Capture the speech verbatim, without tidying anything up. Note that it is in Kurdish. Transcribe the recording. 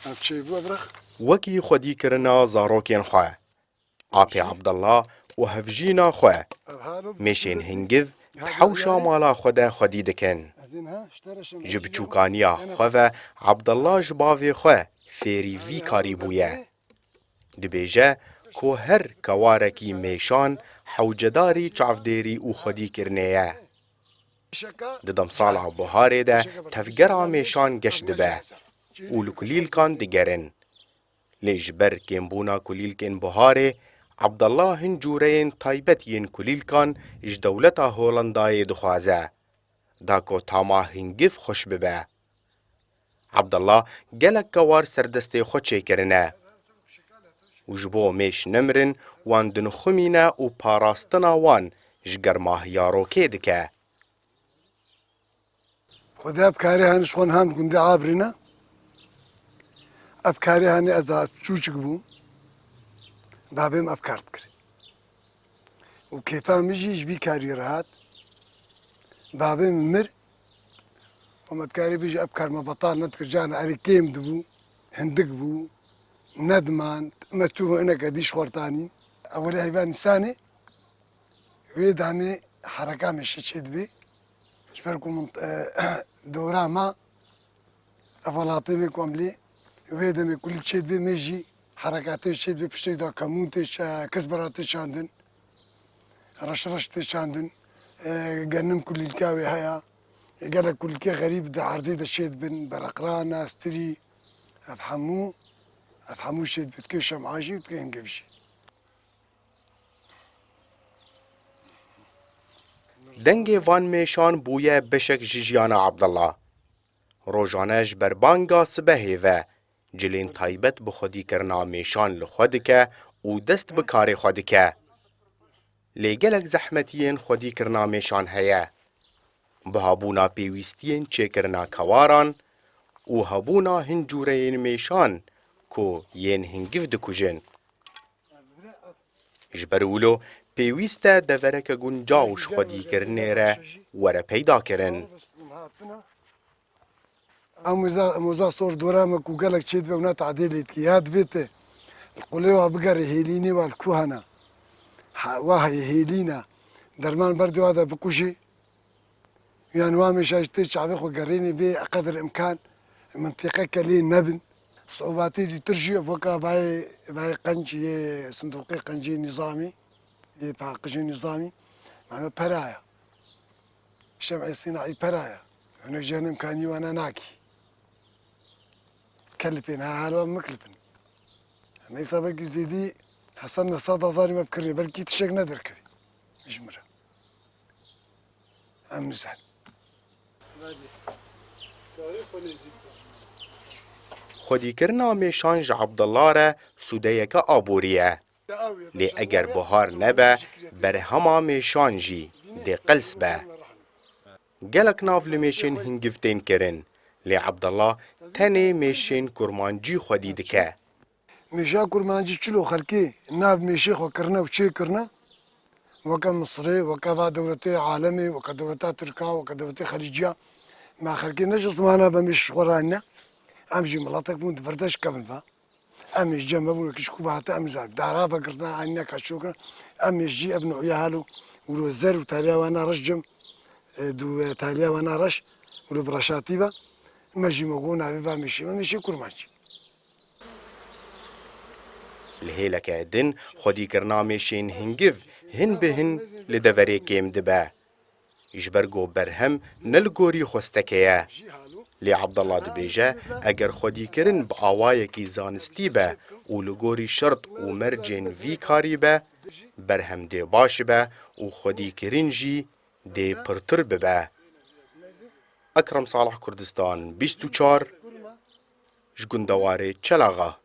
Ev çêbû, ev rex. Wekî xwedîkirina zarokên xwe, apê Ebdullah û hevjîna xwe mêşên hingiv di hewşa mala xwe de xwedî dikin. Ji biçûkaniya xwe ve Ebdullah ji bavê xwe fêrî vî karî bûye. Dibêje ku her kewarekî mêşan hewcedarî çavdêrî û xwedîkirinê ye. Di demsala buharê de tevgera mêşan geş dibe û li kulîlkan digerin. Lê ji ber kêmbûna kulîlkên buharê, Ebdullah hin cûreyên taybet yên kulîlkan ji dewleta Holandayê dixwaze, da ku tama hingiv xweş bibe. Ebdullah gelek kewar ser destê xwe çêkirine û ji bo mêş nemirin, wan dinixumîne û parastina wan ji germahiya rokê dike. Xwedê ev karê hani ji xwe niha min gundê Abrî ne. Ev karê hani ez a çûçik bûm. Bavê min ev kar dikir. Û kêfa min jî ji vî karî re hat. Bavê min mir. Û me dikarî bêjî ev kar me betal nedikir. Carna erê kêm dibû, hindik bû, nediman, me çû hineke dî ji xwe re tanîn. Ewilê heyvan însanê wê demê hereka mêşe çêdibê. Ji ber ku min, e, dora me, ev welatê me ku em lê, wê demê kulîlk çêdibê, me jî herekatê çêdibê, piştê da kemûn tê ça-, kesbera tê çandin, reş reş tê çandin, e, genim kulîlka wê heye, e, gelek kulîlkê xerîb di erdê de çêdibin, bereqrana, stirî, ev hemû, ev hemû çêdibê, dikê şem'a jî û dikê hingiv jî. Dengê van mêşan bûye beşek ji jiyana Abdullah. Rojane ji ber banga sibehê ve cilên taybet bi xwedîkirina mêşan li xwe dike û dest bi karê xwe dike. Lê gelek zehmetiyên xwedîkirina mêşan heye. Bihabûna pêwîstiyên çêkirina kewaran û hebûna hin cûreyên mêşan ku yên hingiv dikujin. Ji ber wilo pêwîst e devereke guncaw ji xwedîkirinê re were peydakirin. Em wêza, em wêza sor dora me ku gelek çêdibe û ne tadê lê dikî. Ya divê te li qulê wa bigerê hêlînê wa li ku hene. Ha, wa heye hêlîna. Derman berdê wa de bikujê. Yan wa mêşa ji tê çavê xwe gerênê bê qedir imkan mintîqeke lê nebin. Siûbatê dîtir jî ev weka vayê, vayê qenc yê sindoqê qencê nîzamî, yê paqijê nîzamî, mame pera ye. Şemê sînaî pera ye. Hinek jî hin imkanî wana nakî. Kelifên ha halo em miklifin. Neysa belkî zêdî hesen me sed hezarî me bikirinê, belkî tiştek ne derkevî ji min re. Em nizanin. Xwedîkirina mêşan ji Abdullah re sûdeyeke aborî ye. Lê eger buhar nebe, berhema mêşan jî dê qels be. Gelek nav li mêşên hingiv tên kirin, lê Abdullah tenê mêşên kurmancî xwedî dike. Mêşa kurmancî çilo xelkê nav mêşê xwe kirine û çêkirine, weke Misirê, weke va dewletê alemê, weke dewleta Tirka, weke dewletê Xelîciya, me xelkê ne ji zimana ve mêş ji xwe ranîne, em jî miletek bûn di vir de ji kevin ve. Em ê ji cem me bûn, wekî ji ku ve hate, em ê zar dara vegirtina, anîne kaçiro kirin. Em ê jî ev nûya halo, wilo zer û taliya wana reş cem, e, du, e, taliya wana reş, wilo bi reşatî ve, me jî me got navê va mêşê me, mêşê kurmancî. Li hêleke din xwedîkirina mêşên hingiv hin bi hin li deverê kêm dibe. Ji ber ku berhem ne li gorî xwestekê ye. Lê Abdullah dibêje, eger xwedîkirin bi awayekî zanistî be û li gorî şert û mercên vî karî be, berhem dê baş be û xwedîkirin jî dê pirtir bibe. Ekrem Salih, Kurdistan bîst û çar, ji gundewarê Çelaxa.